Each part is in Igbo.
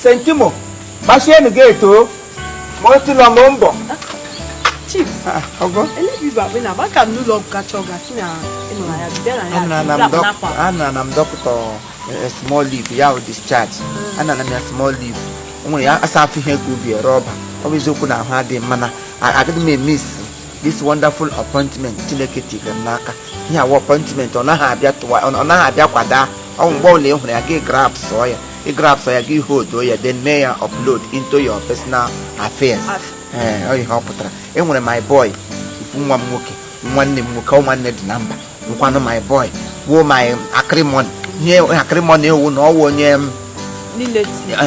Sentimo, gbachienụ gate o, ma o tilọ m mbọ. Chief. Ah, ọgọ. Elebi bụ akpị na agbaka m n'ụlọ ọgwụ kacha ọ gasị na ịnọ na ya bịa na ya. Anara m anara m dọkịta small leave, ya wụ discharge. Anara m ya small leave. O nwere ya asa afọ ihe ka ubi ere ọba. Ọ bụ eziokwu na ahụ adịghị mma na agaghị m emiss this wonderful appointment Chineke tinyere m n'aka. Ihe awa appointment, ọ naghị abịa tụwa, ọ naghị abịa kwada. Ọ bụ mgbe ọbụla ị hụrụ ya, gị grab sọọ ya, ị grab sọọ ya, gị hold ya, then mee ya upload into your personal affairs. Ee, ọ ihe ọ pụtara, e nwere my boy, ifu nwa m nwoke, nwanne m nwoke, ọ nwanne dị na mba nkwanụ. My boy wo my acrimony, ihe acrimony ewu na ọwụ onye m Relative.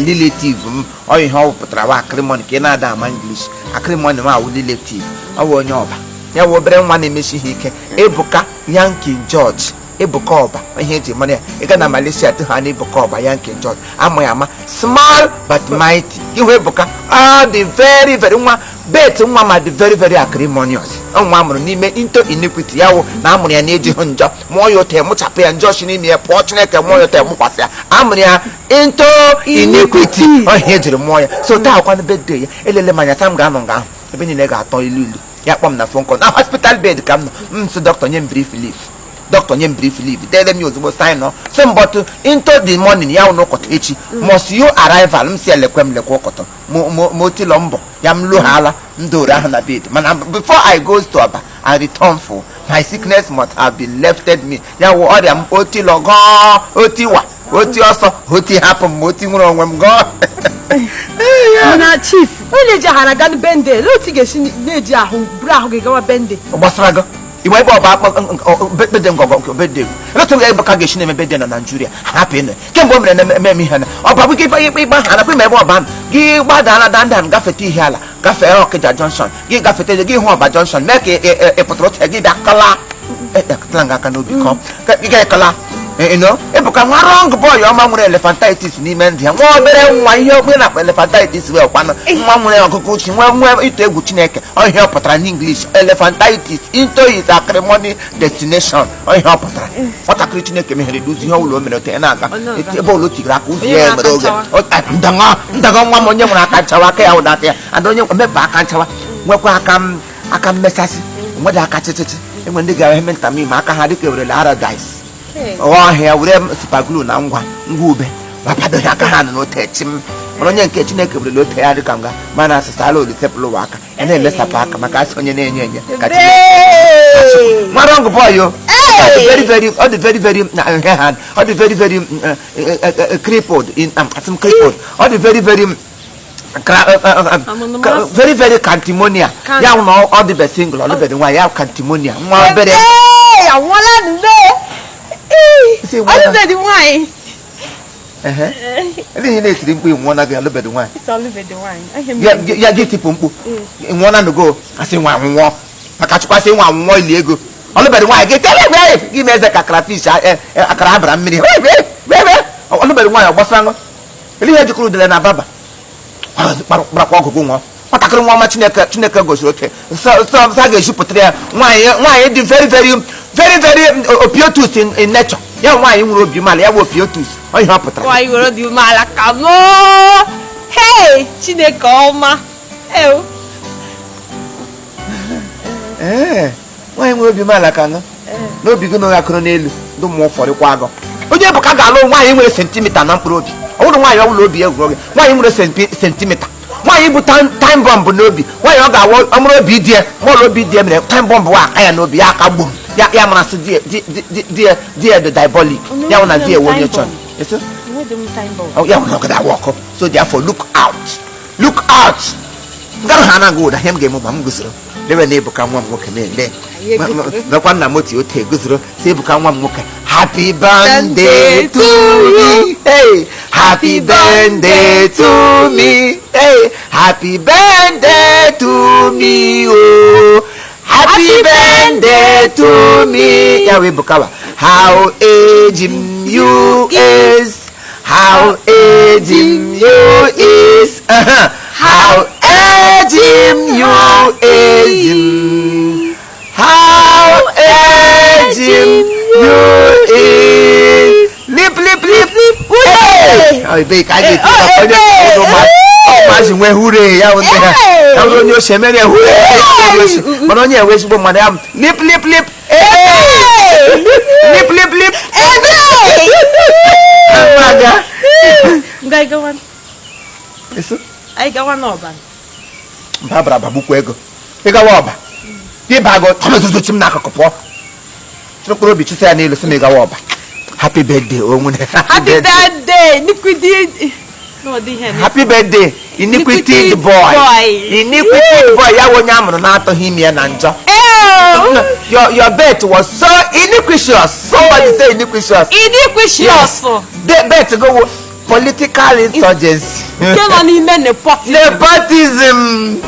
Relative m. Ọ ihe ọ pụtara wa acrimony ka ị na-ada ama English. Acrimony m awụ relative, ọ bụ onye ọba ya wụ obere nwa na-emesi ihe ike. Ebuka Yankee George, Ebuka Ọba, ihe eji mara ya. Ị ga na Malaysia tụ ha na Ebuka Ọba Yankee George, ama ya ama, small but mighty. Ihu Ebuka, ọ dị very very nwa bet nwa, ma dị very very acrimonious. Ọ nwa amụrụ n'ime into iniquity, ya wụ na amụrụ ya na-ejighị njọ mụọ ya ote mụchapụ ya njọ si n'ime ya pụọ. Chineke mụọ ya ote mụkwasị ya, amụrụ ya into iniquity, ọ ihe ejiri mụọ ya. So taa akwanụ birthday ya. Elele m anya sa m ga-anọ nga ahụ, ebe niile ga-atọ ilu ilu. Ya kpọm na phone call na hospital bed ka m nọ. M sị, "Dọkịta, nye m brief leave. Dọkịta, nye m brief leave." Dere m ya ozugbo, sign nọ, sị m, "But into the morning, ya wụ n'ụkọtụ echi, must you arrival." M si, "Elekwe m lekwe ụkọtụ ma otilọ mbọ ya." M lụghala m doro ahụ na bed, mana before I goes to Aba I return for my sickness must have been lefted me. Ya wụ ọrịa m otilọ gọọ, otiwa oti ọsọ, oti hapụ m, ma oti nwere onwe m gọọ. Mana chief, onye na-eji ahụ aga bende, olee otu ị ga-esi na-eji ahụ buru ahụ gị gawa bende? Gbasara gị igbe ebe ọba bede ngọgọ bede eletụ ebe ka ga-esi na-eme bede na Naijiria. Hapụ ịnọ kemgbe o mere na eme ihe na ọba bụ gị ịgba ha nakwa ime ebe ọba nọ. Gị gbadala dandan, gafete ihe ala, gafee Ọkịja junction, gị gafete, gị hụ Ọba junction, mee ka ị pụtara otu gị bịa kọla eketala gị aka n'obi kọ gị ga-ekọla. Ebuka nwa wrong boy ọma nwere elephantitis n'ime ndụ ya, nwa obere nwa. Ihe okpe na elephantitis wee kwanụ nwa nwere ọgụgụ uche, nwa nwee ịtụ egwu Chineke. Ọ ihe ọ pụtara n'English, elephantitis into his acrimony destination. Ọ ihe ọ pụtara, nwatakịrị Chineke meghere ụzọ, ihe ọbụla o mere ote ya na-aga. Ebe ụlọ tigiri aka ụzọ ya nwere oge ndagọ ndagọ. Nwa m onye nwere aka nchawa, aka ya wụda aka ya ada onye mepe aka nchawa, nwekwa aka m aka mmesasị nwede aka chịchịchị. Enwe ndị ga-eme ntamime aka ha dịka ewerele paradise ọhịa, were super glue na ngwa ngwa ube mapadoghị aka ha nọ n'ote chi m. Mana onye nke Chineke werele ote ya dịka nga mana asịsa ala olisepụlụ ụwa aka ya na-emesapụ aka maka asị onye na-enye enye ka Chineke. Nwa wrong boy o, ọ dị very very, ọ dị very very na ihe ha, ọ dị very very crippled in asị m crippled, ọ dị very very very very cantimonia. Ya wụ na ọ dịbe single, ọ dịbe nwaanyị ya cantimonia, nwa obere. Ee, anwụọla nne. Isi nwụọla. Ọlụbedị nwaanyị. Ehe. Ndị ihe na-etiri mkpu, nwụọ na gị alụbeghị nwaanyị. Isi ọlụbedị nwaanyị. Ihe ya mere. Ya gị tipụ mkpu nwụọ na nugo, asị nwa nwụọ maka Chukwu, asị nwa nwụọ ili ego ọlụbeghị nwaanyị. Gị tere gị mee eze ka crayfish akara abara mmiri. Ọlụbeghị nwaanyị, ọ gbasara ṅụ ele ihe jikọrọ udele na baba kparakwa ọgụgụ nwa nwatakịrị nwa ọma Chineke. Chineke gosiri oke sa ga-ezipụtara ya nwaanyị, nwaanyị dị very very very very opiotus in nature. Ya nwaanyị nwere obi umeala, ya bụ opiotus. Ọ ihe ọ pụtara. Nwaanyị nwere dị umeala ka mụ. Hey, Chineke ọma. Ew. Ee, nwaanyị nwere obi umeala ka ṅụ n'obi gị na akụrụ n'elu ndị mmụọ ụfọdụ agọ. Onye Ebuka ga-alụ nwaanyị nwere centimeter na mkpụrụ obi. Ọ bụrụ nwaanyị ọbụla obi ya gwụrụ gị, nwaanyị nwere centimeter, nwaanyị bụ time bomb n'obi, nwaanyị ọ ga-awụ ọmụrụ obi di ya mọọlụ obi di ya mere time bomb wa aka ya n'obi ya aka gbum ya, ya marasị di ya di ya di ya dị diabolic, ya wụ na di ya wụ onye chọrọ. Esi? Enweghị m time bomb. Oh, ya wụ na ọ gada ọkụ. So therefore, look out, look out. Ngarụ ha anaghị ụda ihe m ga-eme ma m guzoro lebe na Ebuka nwa m nwoke na-ele. Anyị eguzoro. Mekwa nna m otu otu eguzoro si Ebuka nwa m nwoke, "Happy birthday to me. Hey, happy birthday to me. Hey, happy birthday to me. Oh, happy birthday to me." Ya wee Ebuka wa, how age you is, how age you is, how age you is, how age you is, lip lip lip lip. Ebe ka a ga-eti maka onye ụmụazị nwee hure ya bụ ndị ha ya bụrụ onye osi emere ya hure, mana onye enwe ezigbo mmadụ ya bụ lip lip lip lip lip lip. Aga. Nga gawa. Anyị gawa n'ọba. Mba bara bagbukwa ego ịgawa ọba ịbago tọmezuzu chi m n'akụkụ pụọ chịrị mkpụrụ obi chụsa ya n'elu sị m ịgawa ọba. Happy birthday onwune. Happy birthday, iniquity. No, dị ihe. Happy birthday, iniquity boy. Iniquity boy ya wụ onye a mụrụ na-atọghị ime ya na njọ. Your birth was so iniquitous. Somebody say iniquitous. Iniquitous. The birth go political insurgency. Nke nọ n'ime nepotism. Nepotism.